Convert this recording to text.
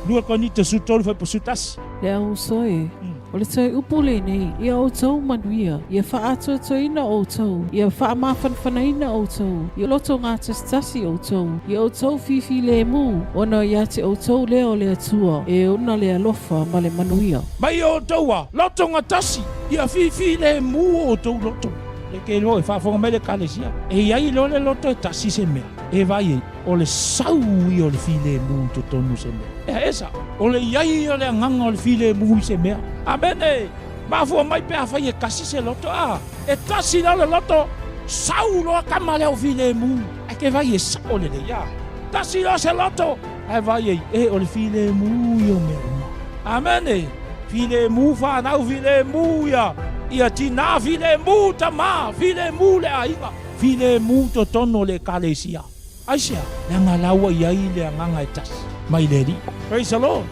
2 Korinito 13 fuaiupu 11. Le au uso e, o le toe upu lenei, ia outou manuia, ia faaatoatoaina outou, ia faamafanafanaina outou, ia loto gatasitasi outou, ia outou fifilemu, ona ia te outou lea o le Atua e ona le alofa ma le manuia. Ma ia outou a loto gatasi, ia fifilemu outou loto. Le ke loa e faafofoga mai le Ekalesia, e i ai loa le loto e tasi se mea e vaai ai, o le sau ia o le filemu i totonu o se mea. Ea esa, o le i ai ia o le agaga o le filemu i se mea. Amene! Mafua mai pe afai e tasi se loto, a, e tasi loa le loto, sau loa tama lea o filemu. Ae ke vaai e sao lelei, a, tasi loa se loto, ae vaai ai, e, o le filemu ia o mea uma. Amene! Filemu fanau, filemu ia, ia tinā, filemu tamā, filemu le aiga, filemu totonu o le Ekalesia. Aisea? Leaga la ua i ai le agaga e tasi mai le Alii. Praise the Lord!